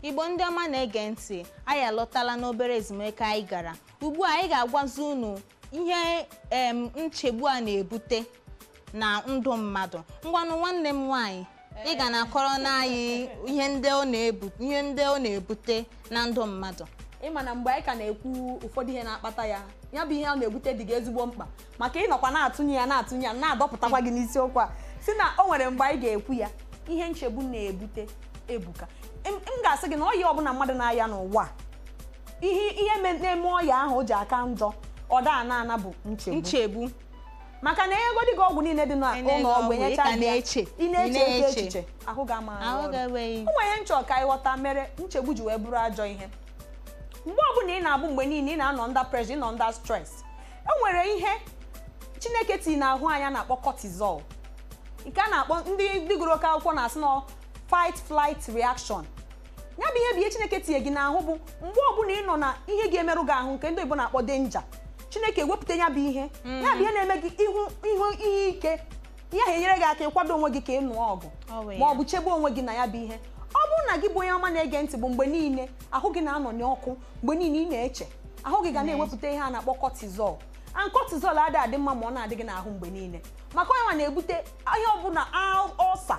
Igbo ndị ọma na-ege ntị, anyị alọtala n'obere ezumike anyị gara. Ugbu a anyị ga-agwazi unu ihe nchegbu a na-ebute na ndụ mmadụ. Ngwanụ, nwanne m nwaanyị, ị ga na-akọrọ n'anyị ihe ndị ọ na-ebute na ndụ mmadụ. Ịma na mgbe anyị ka na-ekwu ụfọdụ ihe na-akpata ya, ya bụ ihe ọ na-ebute dị gị ezigbo mkpa, maka ịnọkwa na-atụnye ya, na-atụnye ya, na-adọpụtakwa gị n'isiokwu a, si na o nwere mgbe anyị ga-ekwu ya. Ihe nchegbu na-ebute ebuka. M ga-asị gị na ọya ọbụla mmadụ na-aya n'ụwa a, ihe na-eme ọya ahụ o ji aka njọ, ọ da ana ana bụ nchegbu. Nchegbu. Maka na enyegodi gị ọgwụ niile dị Enye gị n'ụlọ ọgwụ, ọgwụ, ị enyecha ka gị ya, na-eche, ị na-eche ị oke na-eche. Echiche ahụ ga-ama arụ Ahụ ọrụ. ga-enweghị. O nwere ihe nchọ ka ịghọta mere nchegbu ji wee bụrụ ajọ ihe. Mgbe ọbụla ị na-abụ, mgbe niile ị na-anọ under pressure, ị nọ under stress, e nwere ihe Chineke tinye n'ahụ anyị a na-akpọ cortisol, nke a na-akpọ, ndị gụrụ oke akwụkwọ na-asị na fight flight reaction. Ya bụ ihe bụ ihe Chineke tinye gị n'ahụ bụ mgbe ọbụla ị nọ na ihe ga-emerụ gị ahụ, nke ndị oyibo na-akpọ danger, Chineke ewepụta ya bụ ihe, ya bụ ihe na-eme gị ihu ihu ihe ike, ihe ahụ enyere gị aka ịkwado onwe gị ka ị nụọ ọgụ Ọ wụ ma ọ ya. bụ chebe onwe gị na ya bụ ihe. Ọ bụrụ na gị bụ onye ọma na-ege ntị, bụ mgbe niile ahụ gị na-anọ n'ọkụ, mgbe niile ị na-eche, ahụ gị ga na-ewepụta ihe a na-akpọ cortisol. And cortisol adịghị adị mma ma ọ na-adị gị n'ahụ mgbe niile, maka onye nwa na-ebute ihe ọbụla ọsa,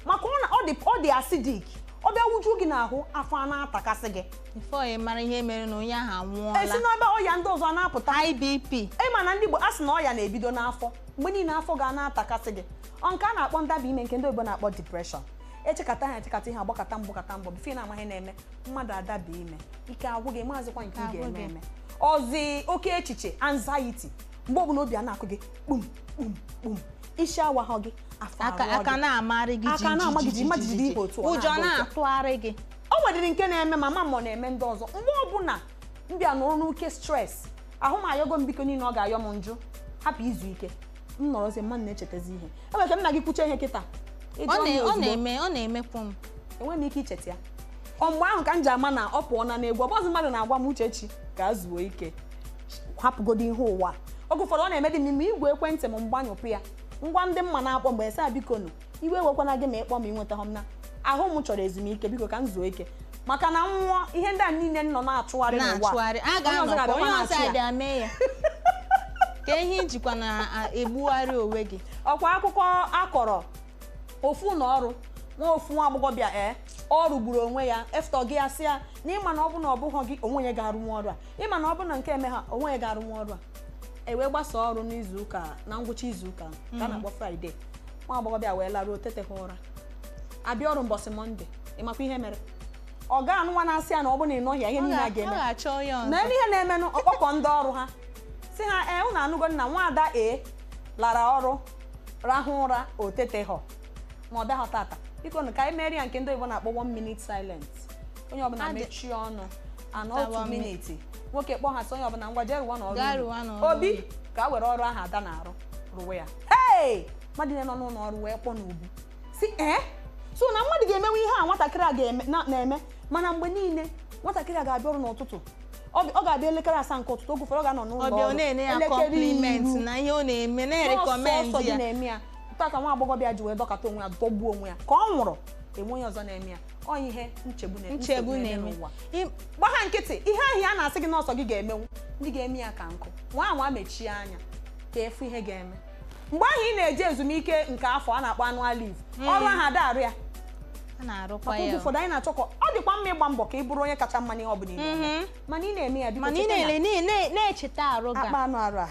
maka ọ dị acidic, ọ bịa wujuo gị n'ahụ, afọ a na-atakasị gị. Before ị mara ihe mere na onye ahụ anwụọla. Esi n'ebe ọya ndị ọzọ na-apụta. High BP. Ịma na ndị Igbo a sị na ọya na-ebido n'afọ. Mgbe niile afọ ga na-atakasị gị, ọ nke a na-akpọ ndaba ime, nke ndị oyibo na-akpọ depression. Echekata ha, echekata ihe, agbakọta mgbakọta mbọ bifo ị na-amaghị na-eme mmadụ adaba ime, ike agwụ gị, maazịkwa nke ị Agwụ ga-eme gị. eme ọzi oke echiche, anxiety, mgbe ọbụla obi a na-akụ gị kpum kpum kpum, isi awaghọ gị, afọ aka arụọ aka gị. Na-amarị gị. Aka na-ama gị ji, mmadụ jide ihe otu ọ ụjọ na-aga otu a. Na-atụgharị gị. O nwedịrị nke na-eme mama m, ọ na-eme ndị ọzọ. Mgbe ọbụla m bịa nọrọ n'oke stress, ahụ m ayọgo m biko niile ọ ga-ayọ m njụ hapụ izu ike, m nọrọzie, mmadụ na-echetazi ihe. Enwere ka m na gị kwuche ihe kịta, ị ọ jụọ m na- ya ọ ozugbo, na-eme, ọ na-emekwu m. Enweghị m ike icheta ya. Ọ mgbe ahụ ka m ji ama na ọ pụọ na n'egwu. Ọ bụghịzi mmadụ na-agwa m, "Uchechi, ka zuo ike, hapụgodo ihe ụwa." Oge ụfọdụ ọ na-eme dị m n'ime igwe ekwentị m, mgbanyụpụ ya ngwa, ndị mma na-akpọ mgbe esa, "Biko nụ, iwe ewekwana gị ma ịkpọ m ịnweta m na ahụ m chọrọ ezumike, biko ka m zuo ike," maka na nwụọ, ihe ndị a niile m nọ na-achụgharị n'ụwa, na-achụgharị a onye ọzọ ga-anọkwa ga-abịakwa onye ọzọ na-achụ ya. Abịa mee ya ka ihe ijikwa na-egbugharị onwe gị. Ọkwa akụkọ akọrọ ofu ụlọ ọrụ, nwa ofu nwa agbọghọbịa, ee, ọ rụgburu onwe ya eftọ gị, ya sị ya na ịma na ọ bụ na ọ bụghọ gị, onwe ya ga-arụnwu ọrụ a, ịma na ọ bụ na nke eme ha, onwe ya ga-arụnwu ọrụ a. E wee gbasaa ọrụ n'izu ụka, na ngwụcha izu ụka ka a na-akpọ Friday. Nwa agbọghọbịa wee laruo, teteghị ụra, abịa ọrụ mbọsị Monday. Ịmakwa ihe mere? Ọ ga anụ nwa na-asị ya na ọ bụ na ị nọghị ya, ihe Ọ niile a ọ ga-eme ga-achọ onye ọzọ. Na ihe na-emenụ, ọkpọkọ ndị ọrụ ha si ha, "Ee, unu anụgo nna nwaada e lara ọrụ, rahụ ụra, o tetehọ ma ọ bịaghọ tata. Biko nụ ka anyị mere ya nke ndị oyibo na-akpọ one minute silence. Onye ọbụla mechie ọnụ anọ Nta otu one minute." Nwoke kpọọ ha sị, "Onye ọbụla, ngwa, jee rụwa n'ọrụ Gaa unu." rụwa n'ọrụ Obi unu. ka a were ọrụ ahụ ada na-arụ rụwa ya. Hey, mmadụ niile nọ n'ụlọ ọrụ wee kpọọ n'ubu si, ee, so na mmadụ ga-emenwe ihe a nwatakịrị a ga-eme na-eme. Mana mgbe niile nwatakịrị a ga-abịa ọrụ n'ụtụtụ, ọ ga-abịa elekere 7 nke ụtụtụ. Oge ụfọdụ ọ ga-anọ n'ụlọ Ọbịa, ọ ọrụ na-ene ya elekere compliment 10. na ihe ọ na-eme, na-erecommend N'ọsọsọ gị ya. na-eme ya taa ka nwa agbọghọbịa ji wee dọkata onwe ya, dọgbuo onwe ya. Ka ọ nwụrụ, enwe onye ọzọ na-eme ya. Ọ ihe nchegbu nchegbu na-eme n'ụwa. Gba ha nkịtị. Ihe ahụ ya na-asị gị n'ọsọ gị ga-emenwu, ndị ga-eme ya ka nkụ. Nwa anwa mechie anya ka efu ihe ga-eme mgbe ahụ ị na-eje ezumike nke afọ a na-akpọ annual leave. Ọrụ ahụ ada arụ ya. A na-arụkwa Maka oge ya. ụfọdụ anyị na-achọ ka ọ dịkwa mma ịgba mbọ ka ị bụrụ onye kacha mma n'ihe ọ bụla ị na-eme, mana ị na-eme ya, biko Mana ị cheta na na-ele na-echeta arụ ga akpa anụ arụ a,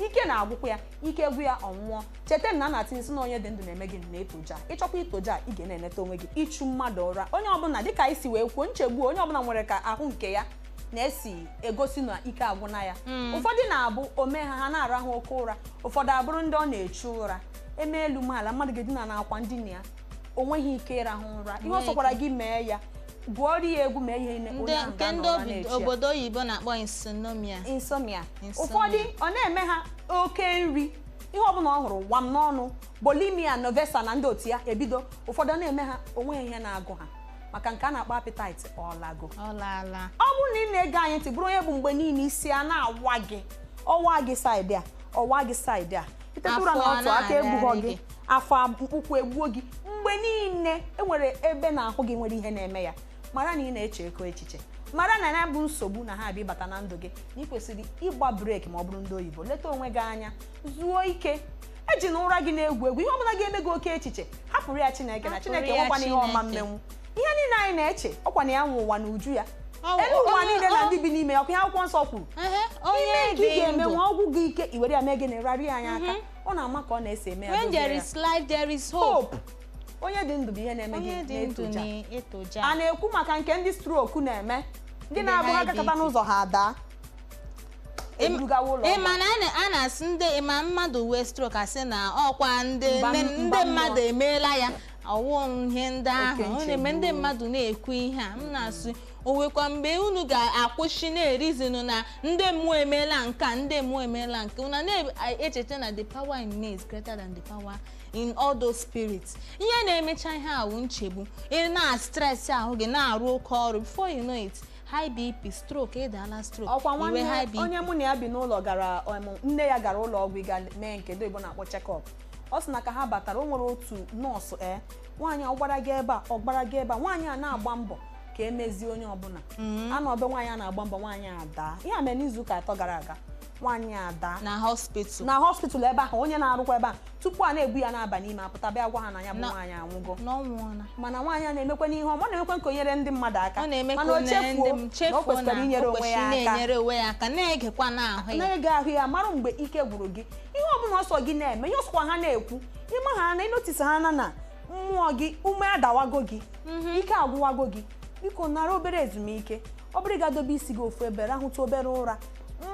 ike na-agwụkwa ya, ike gwụ ya, ọnwụọ. Cheta na a na-atinye sị na onye dị ndụ na-eme gị na-etoja. Ịchọkwa itoja, ị ga na-eneta onwe gị. Ịchụ mmadụ ụra, onye ọbụla, dịka anyị si wee kwuo, nchegbu, onye ọbụla nwere ka ahụ nke ya na-esi egosi na ike agwụna ya. Ụfọdụ na-abụ ome ha, ha na-arahụ oke ụra. Ụfọdụ abụrụ ndị ọ na-echu ụra eme elu maala, mmadụ ga-edina n'akwa ndina ya, o nweghị ike ịrahụ ụra. Ihe ọ sọkwara gị mee ya, gụọrọ ya egwu, mee ihe niile, Ndị onye ahụ nke ga-anọ ndị ụra na-echi ya. Obodo oyibo na-akpọ insomnia. Insomnia. Insomnia. Ụfọdụ ọ na-eme ha oke nri, ihe ọbụla ọ hụrụ wam n'ọnụ, bulimia nervosa na ndị otu ya ebido. Ụfọdụ ọ na-eme ha onweghị ihe na-agụ ha, maka nke a na-akpọ appetite ọlago. Ọ laala. Ọ bụrụ na ị na-ege anyị ntị, bụrụ onye bụ mgbe niile isi a na-awa gị, ọwa gị side a, ọwa gị side a, iteta ụra Afọ na otu aka egbughọ na-arịarị gị, gị. Afọ ụkwụ egbuo gị, mgbe niile enwere ebe na ahụ gị nwere ihe na-eme ya. Mara na ị na-eche eko echiche, mara na ya bụ nsogbu na ha abịa ịbata na ndụ gị, na ị kwesịrị ịgba breki ma ọ bụrụ ndị oyibo. Leta onwe gị anya, zuo ike, eji na ụra gị na-egwu egwu. Ihe ọbụla ga-eme gị oke echiche, hapụrụ ya Chineke, na Hapụrụ Chineke ya nwekwana ihe ọma Chineke. mmenwu. Ihe niile anyị na-eche, ọkwa na ya nwe ụwa na uju ya, elu ụwa onye- niile na ndị bi n'ime ya, ọkwa ihe akwụkwọ nsọ kwuru. Ehe, Ime onye nke ị dị ga-eme ndụ. nwa ọgwụ gị ike, i were ya mee gịnị, rarịa anyị aka. Ọ na-ama ka ọ na-ese eme ya, When dozie there ya. is life, there is hope. Hope. Onye dị ndụ bụ ihe na-eme Onye gị dị ndụ na-etoja. na-etoja. A na-ekwu maka nke ndị stroku na-eme, ndị Ndị na-abụ ha high gakọta BP. n'ụzọ ha daa, eburugawa ụlọ ọgwụ. Ịma na a na-asị ndị ịma mmadụ wee stroke, asị na ọkwa ndị ndị mba mmụọ. mmadụ emeela ya ọwụ ihe ndị ahụ. Oke Ọ na-eme ndị nchegbu. mmadụ na-ekwu ihe a m na-asị, o nwekwa mgbe unu ga-akwụsị na-erizinu na ndị mmụọ emeela nke a, ndị mmụọ emeela nke unu na-echeta na the power in me is greater than the power in all those spirits. Ihe na-emecha ihe awụ nchegbu. Ị na-stress ahụ gị, na-arụ oke ọrụ, before you know it, high BP, stroke, ịdala stroke, Ọkwa iwe nwanne high BP. onye mụ na ya bi n'ụlọ gara, nne ya gara ụlọ ọgwụ ịga mee nke ndị oyibo na-akpọ check-up. Ọ sị na ka ha batara, o nwere otu nọọsụ, ee, nwaanyị a, ọ gbara gị ebe a, ọ gbara gị ebe a. Nwaanyị a na-agba mbọ ka emezie onye ọbụla anọ ebe. Nwaanyị a na-agba mbọ, nwaanyị a daa. Ihe a mere n'izu ụka 3 gara aga. Nwaanyị a daa Na hospital. Na hospital ebe ahụ, onye na-arụkwa ebe a, tupu a na-ebu ya n'aba n'ime, apụta bịa gwa ha na ya bụ nwaanyị anwụgo. Na ọ nwụọla. Mana nwaanyị a na-emekwa n'ihe ọma, ọ na-emekwa nke o nyere ndị mmadụ aka. Ọ na-eme ka Mana o o nyere ndị chefuo m na o chefuo kwesịrị na inyere o onwe ya kwesịrị aka, na-enyere onwe ya aka, na-egekwa n'ahụ ya. Na-ege ahụ ya, mara mgbe ike gwụrụ gị. Ihe ọbụla ọsọ gị na-eme, ihe ọsọkwa ha na-ekwu, ịma ha na ịnotisi ha na mmụọ gị, ume adawago gị, ike agwụwago gị, biko nara obere ezumike. Ọ bụrụ ị ga-dobe isi gị ofu ebe, rahụta obere ụra,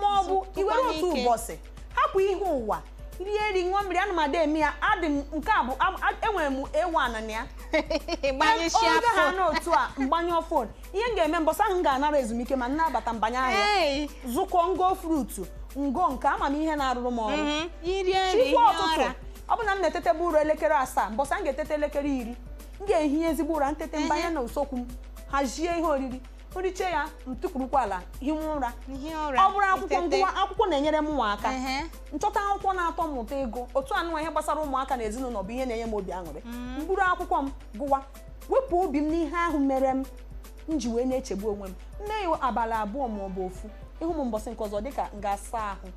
ma ọ bụ i were otu Zụtụkwa n'ike. ụbọchị hapụ ihe ụwa, rie nri, ṅụọ mmiri. Ana m ada eme ya, adị m nke a bụ enwere m ewu na ya. Gbanyụchie Oge ha afọ. n'otu a, mgbanyụọ phone. Ihe m ga-eme mbọsị ahụ, m ga-anara ezumike ma nnabata mbanye ahịa, Hey! zụkọ ngo fruit, ngo nke amamihe na-arụrụ m ọrụ. Iri nri, Chikwa hie ụtụtụ, ụra. ọ bụ na m na-etetebe ụra elekere 7, mbọsị m ga-etete elekere 10, m ga-ehi ezigbo ụra, ntete, mbanye na usekwu m, hazie ihe oriri, nriche ya, m tụkwurukwa ala, hinwe ụra. Hie ụra. Ọ bụrụ akwụkwọ, Itete. ngụwa akwụkwọ na-enyere m nwa aka. Nchọta akwụkwọ na-atọ m ụtọ ịgụ otu anụ, ihe gbasara ụmụaka na ezinụlọ bụ ihe na-enye m obi aṅụrị. M buru akwụkwọ m gụwa, wepụ obi m n'ihe ahụ mere m m ji wee na-echegbu onwe m. Nne ya, abalị 2 ma ọ bụ ofu, ịhụ m mbọsị nke ọzọ, dịka m ga-asa ahụ,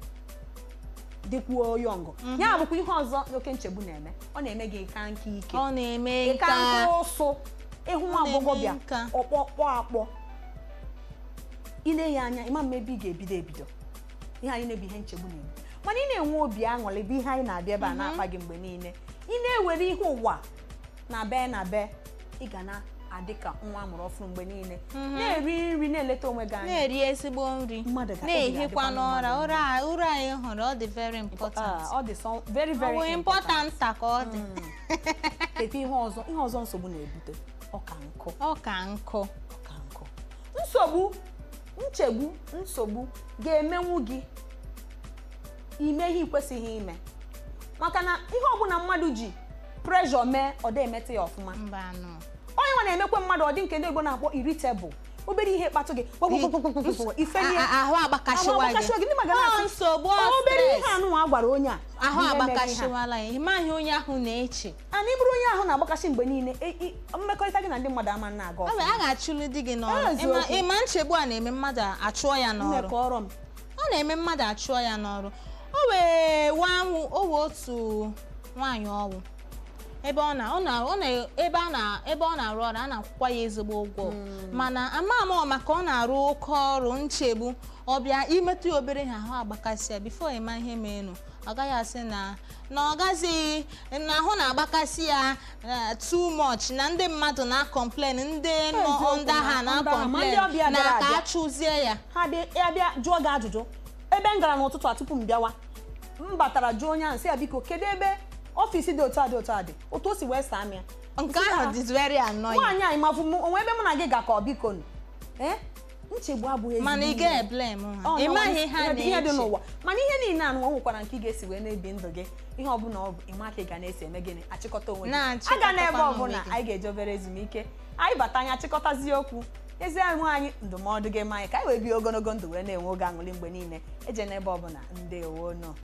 dịkwuo yọngụ. Ya bụkwa ihe ọzọ oke nchegbu na-eme, ọ na-eme gị ịka nka ike, Ọ na-eme ịka nka. nka ụsụ. Ịhụ nwa Ọ na-eme agbọghọbịa, nka. ọkpọkpọ akpọ, ile ya anya, ịma mma ebe ị ga-ebido ebido. Ihe anyị na-ebu, ihe nchegbu na-ebu. Mana ị na-enwe obi aṅụrị, bụ ihe anyị na-abịa ebe a na-akpa gị mgbe niile. Ị na-ewere ihe ụwa na be na be, ị ga na-adị ka nwa amụrụ ọfụrụ mgbe niile, na-eri nri, na-eleta onwe gị anya, Na-eri ezigbo nri, Mmadụ obi na-ehikwa ga-adịkwa n'ụra. mmadụ. Ụra anyị hụrụ, ọ dị very important. Ah, ọ dị so very Ọ very bụ important ka ọ dị. Kekwa ihe ọzọ, ihe ọzọ nsogbu na-ebute, ọka nkụ. Ọ ka nkụ. Ọka nkụ. Nsogbu, nchegbu, nsogbu ga-emenwu gị ime ihe ị kwesịghị ime, maka na ihe ọbụla mmadụ ji pressure mee, ọ dị emetụ ya ọfụma. Mba nụ. Onye nwa na-emekwa mmadụ ọ dị nke ndị Igbo na-akpọ irritable. Obere ihe kpatụ gị, gwagwagwagwagwagwagwa, ifelie. Ahụ agbakashiwa Ahụ gị. agbakashiwa gị, ndị maka Ọ na-asị, nsogbu, ọ obere ihe stress. anụnwa a gwara onye a Ahụ bụ ihe mere ihe a. agbakashiwala ya, ịmaghị onye ahụ na-eche. Ana ị bụrụ onye ahụ na-agbakasị mgbe niile, mmekọrịta gị na ndị mmadụ ama na-aga Ọ bụ ọfụma. a ga-achụli di gị n'ọrụ. Eziokwu. Ịma nchegbu a na-eme mmadụ achụọ ya n'ọrụ. Mmekọrọ m. Ọ na-eme mmadụ achụọ ya n'ọrụ. O wee nwanwụ, o wee otu nwaanyị ọwụ ebe ọ na ọ na ọ na ebe a na ebe ọ na-arụ ọrụ, a na-akwụkwa ya ezigbo ụgwọ, mana ama ama ọ maka ọ na-arụ oke ọrụ, nchegbu ọ bịa imetụ ya obere ha, ahụ agbakasị ya. Before ịma ihe meenụ, ọ gaghị asị na ọ gazighị na ahụ na-agbakasị ya, too much, na ndị mmadụ na-acomplain, ndị nọ Eziokwu ndị agha na ndị agha, ma ndị na-acomplain ọbịa na bịara ka abịa. achụzie ya. Ha bịa, ya bịa jụọ gị ajụjụ ebe m gara n'ụtụtụ a tupu m bịawa. M batara jụọ onye ahụ, sị ya, biko, kedu ebe ọfịs dị otu a dị otu a dị, otu o si wee saa m ya. Nke ahụ dị very annoying. Nwaanyị anyị mafụ m onwe ebe mụ na gị gakọ, biko nụ. Ee, nchegbu abụghị ezigbo Mana ị ihe. ga-eblame ha. Ọ Ị nọ, maghị ha ihe dị na-eche. n'ụwa. Mana ihe niile anụ, o nwekwara nke ị ga-esi wee na-ebi ndụ gị. Ihe ọbụla ọ bụ, ịma ka ị ga na-esi eme gịnị, achịkọta onwe gị. Na-achịkọtakwa Aga n'ebe onwe ọbụla gị. anyị ga-eje obere ezumike, anyị bata, anyị achịkọtazie okwu, ezi ahụ anyị, ndụmọdụ gị ma anyị ka anyị wee bie ogologo ndụ, wee na-enwe oge aṅụrị mgbe niile. Eje n'ebe ọbụla. Ndewo nọ.